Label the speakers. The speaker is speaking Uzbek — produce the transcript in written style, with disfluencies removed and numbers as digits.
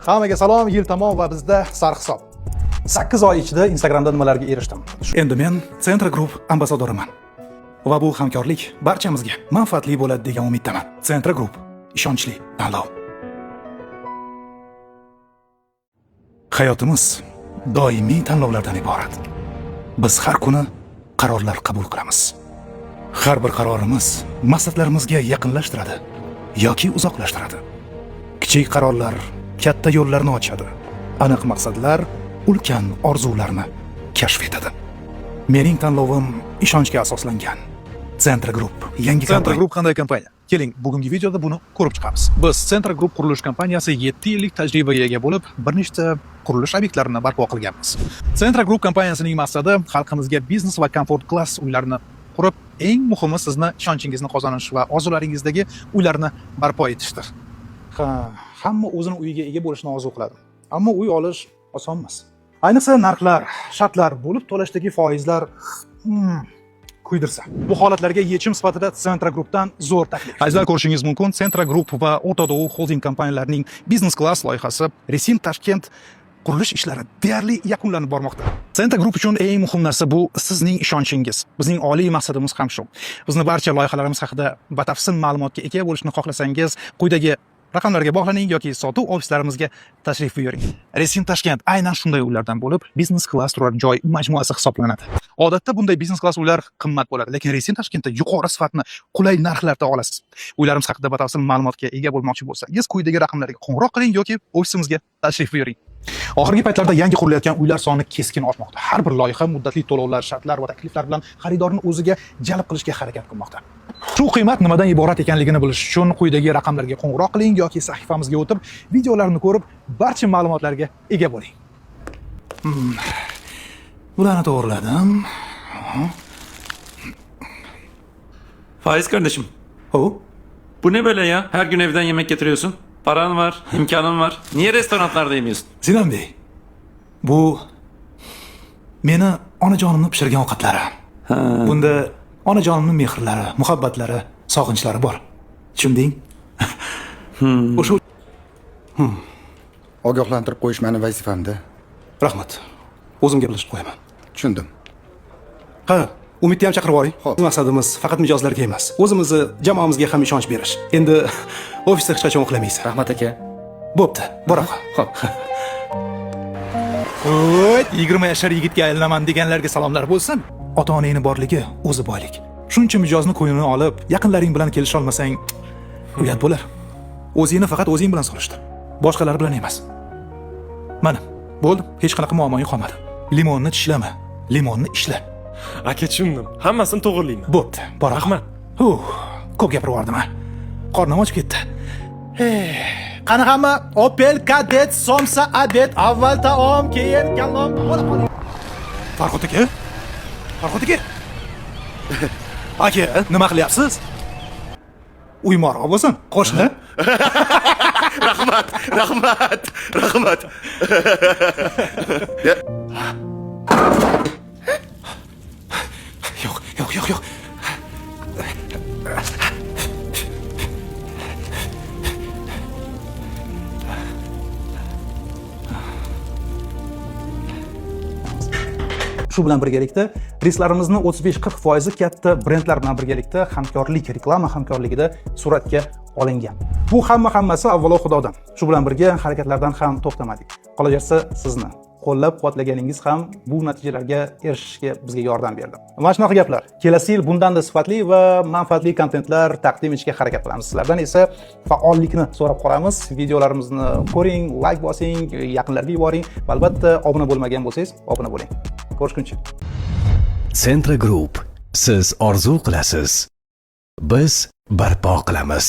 Speaker 1: Hammaga salom, yil tamom va bizda sarhisob. 8 oy ichida Instagramda nimalarga erishdim? Endi men Centra Group ambassadoriman. Va bu hamkorlik barchamizga manfaatli bo'ladi degan umiddaman. Centra Group ishonchli tanlov. Hayotimiz doimiy tanlovlardan iborat. Biz har kuni qarorlar qabul qilamiz. Har bir qarorimiz maqsadlarimizga yaqinlashtiradi yoki uzoqlashtiradi. Kichik qarorlar katta yo'llarni ochadi. Aniq maqsadlar ulkan orzularni kashf etadi. Mening tanlovim ishonchga asoslangan. Centra Group yangi
Speaker 2: Centra
Speaker 1: kompaniya.
Speaker 2: Group qanday kompaniya? Keling, bugungi videoda buni ko'rib chiqamiz. Biz Centra Group qurilish kompaniyasi 7 yillik tajribaga ega bo'lib, bir nechta qurilish obyektlarini barpo qilganmiz. Centra Group kompaniyasining maqsadi xalqimizga biznes va komfort klass uylarini qurib, eng muhimi sizni ishonchingizni qozonish va orzularingizdagi uylarni barpo etishdir.
Speaker 1: Ha, hamma o'zini uyiga ega bo'lishni orzu qiladi. Ammo uy olish oson emas. Ayniqsa narxlar, shartlar, bo'lib to'lashdagi foizlar kuydirsa. Bu holatlarga yechim sifatida Centra Groupdan zo'r taklif.
Speaker 2: Azizlar, ko'rishingiz mumkin, Centra Group va O'rta Doğu Holding kompaniyalarining biznes klass loyihasi Resim Tashkent qurilish ishlari deyarli yakunlanib bormoqda. Centra Group uchun eng muhim narsa bu sizning ishonchingiz. Bizning oliy maqsadimiz ham shu. Bizni barcha loyihalarimiz haqida batafsil ma'lumotga ega bo'lishni xohlasangiz, quyidagi raqamlarga bog'laning yoki sotuv ofislarimizga tashrif buyuring. Resim Tashkent aynan shunday uylardan bo'lib, biznes klass turar joy majmuasi hisoblanadi. Odatda bunday biznes klass uylar qimmat bo'ladi, lekin Resim Tashkentda yuqori sifatni qulay narxlarda olasiz. Uylarimiz haqida batafsil ma'lumotga ega bo'lmoqchi bo'lsangiz, quyidagi raqamlarga qo'ng'iroq qiling yoki ofisimizga tashrif buyuring. Oxirgi paytlarda yangi qurilayotgan uylar soni keskin ortmoqda. Har bir loyiha muddatli to'lovlar, shartlar va takliflar bilan xaridorni o'ziga jalb qilishga harakat qilmoqda. Shu qiymat nimadan iborat ekanligini bilish uchun quyidagi raqamlarga qo'ng'iroq qiling yoki sahifamizga o'tib, videolarni ko'rib, barcha ma'lumotlarga ega bo'ling.
Speaker 1: Bularni to'g'riladim.
Speaker 3: Faiz kardeşim,
Speaker 1: Ho,
Speaker 3: bu ne böyle ya? Her gün evden yemek getiriyorsun. Paran var, imkanın var. Niye restoranlarda yemiyorsun?
Speaker 1: Sinan bey. Bu meni onajonimni pishirgan ovqatlari. Bunda onajonimning mehrlari, muhabbatlari, sog'inchlari bor. Tushunding? O'sha
Speaker 4: Ogohlantirib qo'yish mani vazifamda.
Speaker 5: Rahmat. O'zim gaplashib qo'yaman.
Speaker 4: Tushundim.
Speaker 5: Ha, Umidni ham chaqirib yuboring.
Speaker 4: Xo'p.
Speaker 5: Maqsadimiz faqat mijozlarga emas, o'zimizni jamoamizga ham ishonch berish. Endi ofisda hech qachon uxlamaysan.
Speaker 6: Rahmat aka.
Speaker 5: Bo'pti, bora qol.
Speaker 6: Xo'p.
Speaker 1: Voy, 20 yashar yigitga aylanaman deganlarga salomlar bo'lsin. Ota-onangni borligi o'zi boylik. Shuncha mijozni ko'nglini olib, yaqinlaring bilan kelisha olmasang, uyat bo'lar. O'zingni faqat o'zing bilan solishtir. Boshqalar bilan emas. Mana, bo'ldi, hech qanaqa muammoing qolmadi. Limonni tishlama, limonni ishla.
Speaker 7: Aka, tushundim. Hammasini to'g'irlayman.
Speaker 1: Bo'pti, bora qol.
Speaker 7: Rahmat.
Speaker 1: Huh, ko'p gapirib yubordim ha. Qornim ochib ketdi. Qani hamma Opel Kadett, somsa обед, avval taom, keyin kalom. Bo'la qoling. Farhod aka? Farhod aka? Aka, nima qilyapsiz? Uymorg'i bo'lsin, qo'shni.
Speaker 8: Rahmat, rahmat, rahmat.
Speaker 1: Yo'q, yo'q, yo'q, yo'q. Shu bilan birgalikda reyslarimizni 35-40% katta brendlar bilan birgalikda hamkorlik, reklama hamkorligida suratga olingan. Bu hammasi avvalo Xudodan. Shu bilan birga harakatlardan ham to'xtamadik. Qolaversa sizni qo'llab-quvvatlaganingiz ham bu natijalarga erishishga bizga yordam berdi. Mana shunaqa gaplar. Kelasi yil bundan-da sifatli va manfaatli kontentlar taqdim etishga harakat qilamiz. Sizlardan esa faollikni so'rab qolamiz. Videolarimizni ko'ring, like bosing, yaqinlarga yuboring va albatta obuna bo'lmagan bo'lsangiz, obuna bo'ling. Ko'rishguncha.
Speaker 9: Centra Group. Siz orzu qilasiz. Biz barpo qilamiz.